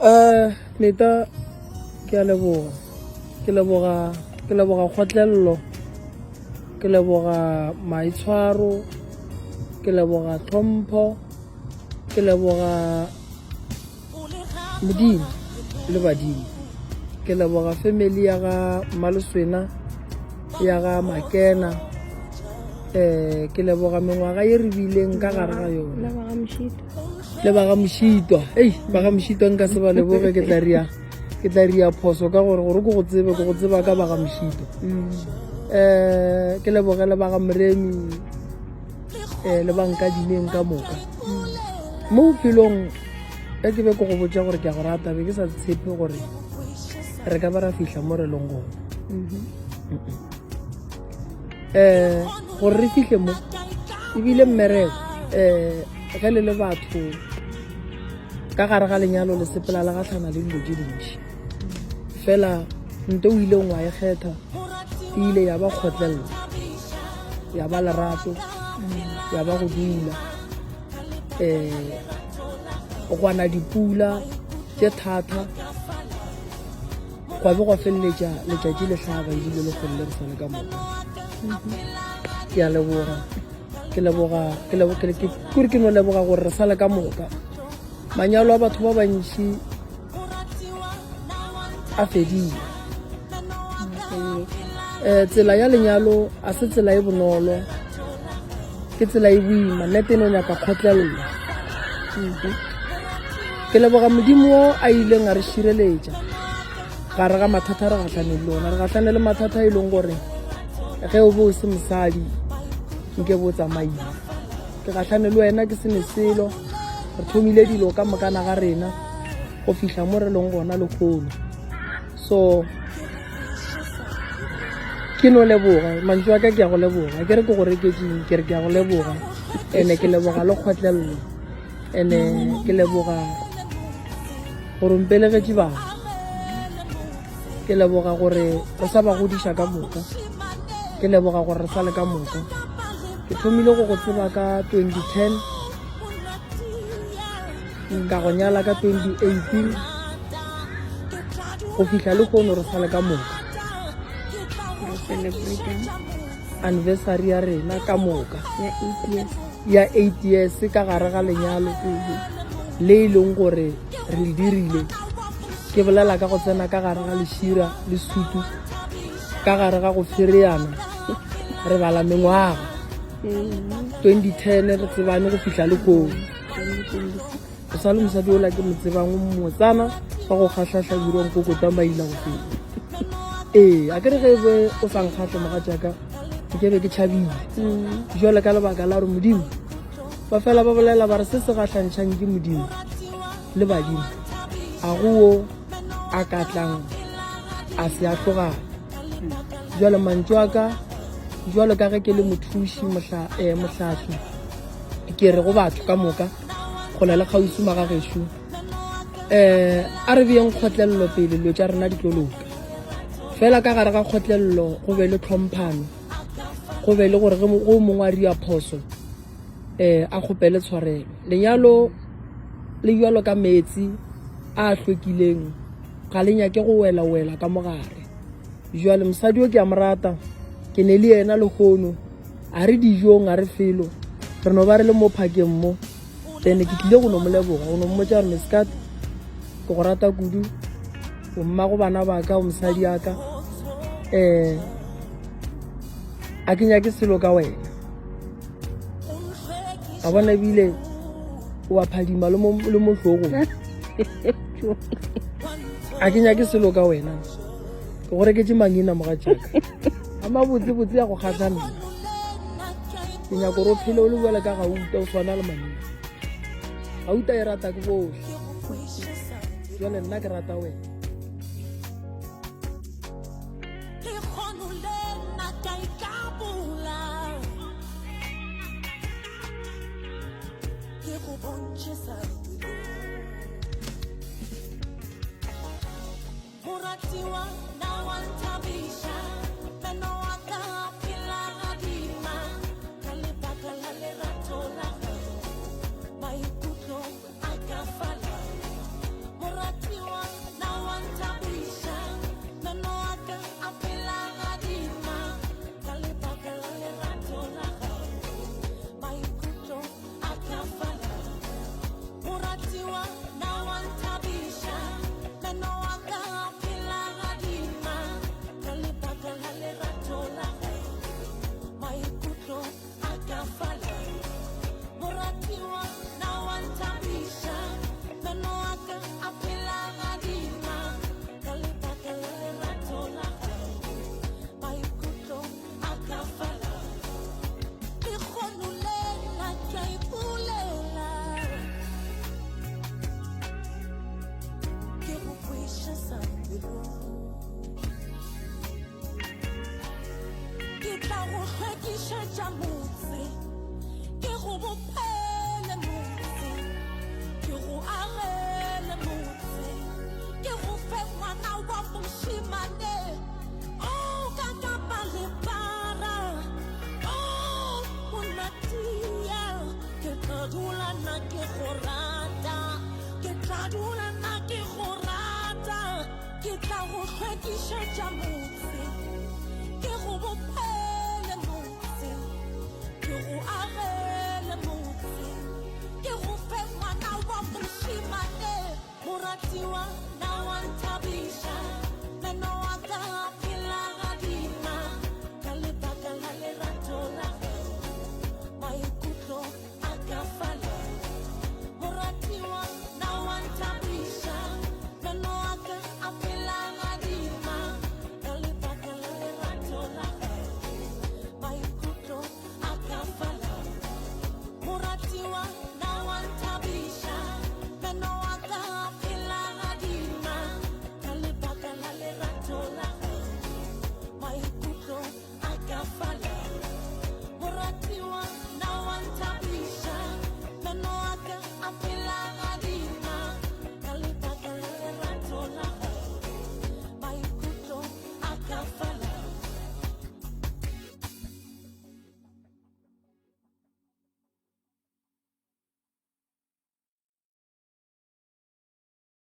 Um Neta ke a leboga ke leboga ke leboga kgotlelelo ke leboga maitshwaro ke leboga tlhompho ke leboga modimo le badimo ke leboga family ya ga mmaleswena ya ga makena um ke leboga mengwaga ye re bileng ka gare ga yone le ba ga mošitwa ei ba ga mošitwa nka se ba leboge ke tla ria ke tla ria phoso ka gore gore ke go tsebe ke go tseba ka ba ga mošitwa um ke leboge le ba ga moremi um le ba nkadimeng ka moka mo bophelong ge ke be ke go botša gore ke a go rata be ke sa tshepe gore re ka ba ra fihla mo re leng gona um gore re fihle mo ebile mmereko um ge le le batho ka gare ga lenyalo le sepela le gatlhana le dilo tše dintši fela nto o ileng wa e kgetha e ile ya ba kgotlelelo ya ba lerato ya ba go dula um gwana dipula tše thata gwa be gwa feleletša letšatši le hlaba ebile le kgonne re sale ka moka ke a leboga ke leboga ke lebo ke ke kore ke no leboga gore re sale ka moka manyalo a batho ba bantši a fedile um tsela ya lenyalo a se tsela e bonolo ke tsela e boima nnete e no nyaka kgotlelelo ke leboga modimo o a ileng a re šireletša gare ga mathata re gahlaneng le ona re gahlane le mathata e leng gore ge o be o se mosadi nke bo tsamaile ke gahlane le wena ke se ne selo re thomile dilo ka mokana ga rena go fihla mo re leng gona lekgono so ke no leboga mantšu a ka ke ya go leboga ke re ke go reketseng ke re ke ya go leboga ene ke leboga le kgotlelelo ene ke leboga gore mpelegetše bana ke leboga gore re sa ba godiša ka moka ke leboga gore re sa le ka moka ke thomile go go tseba ka 2010 ka go nyala ka 2018 go fihla le kono re sale ka moka anniversary ya rena ka moka ya 8 years ka gare ga lenyalo le e leng gore re le dirile ke bolela ka go tsena ka gare ga lešira le sutu ka gare ga go fereana re bala mengwaga 2010 re tsebane go fihla le koo o sa le mosadi ola ke mo tsebang o motsana wa go kgahlahla dirwang kokota maila go feta ee a kere ge be o sa nkgatlhe moga jaaka ke be ke tšhabile mm. jale ka lebaka la gore modimo ba fela ba bolela ba re se se gahlantšhang ke modimo le badimo a go wo a ka tlang a se a tlogala jale mantšu a ka jalo ka ge ke le mothuši eh, mohlahli ke re go batho ka moka go na le kgauswi magagešo um eh, a re beyeng kgotlelelo pele dilo tša rena di tlo loka fela ka gare ga kgotlelelo go be le tlhomphano go be le gore go mongwe a ria phoso um a kgopele tshwarelo lenyalo le bjalo ka meetse a hlwekileng ga le nyake go wela-wela ka mogare jale mosadi o ke a mo rata ke ne le yena lehono a re dijong a re felo re no ba re le mo phakeng mo then ke tlile go no mo leboga go no mmotsa gore mescat ke go rata kudu o mma go bana ba ka o mosadi ya ka um a ke nyake selo ka wena a bona ebile o a phadima le mo hlogong a ke nyake selo ka wena ke go reketse mangina moga jaaka a mabotsebotse ya go kgatlha nna ke nyako gore o phele o le bjale ka gauta o tshwana le mangina gauta e rata ke bohle jale nna ke rata wena Moratiwa na wa nthabiša meno wa ka a phela gadima ka lebaka la lerato la gago maikutlo a ka fala moratiwa. hlwekišetša motse, ke go bopele motse, ke go agele motse, ke go fe ngwana wa mošemane. O ka kapa lepara, o monatia, ke tla dula nna ke go rata, ke tla dula nna ke go rata, ke tla go hlwekišetša motse.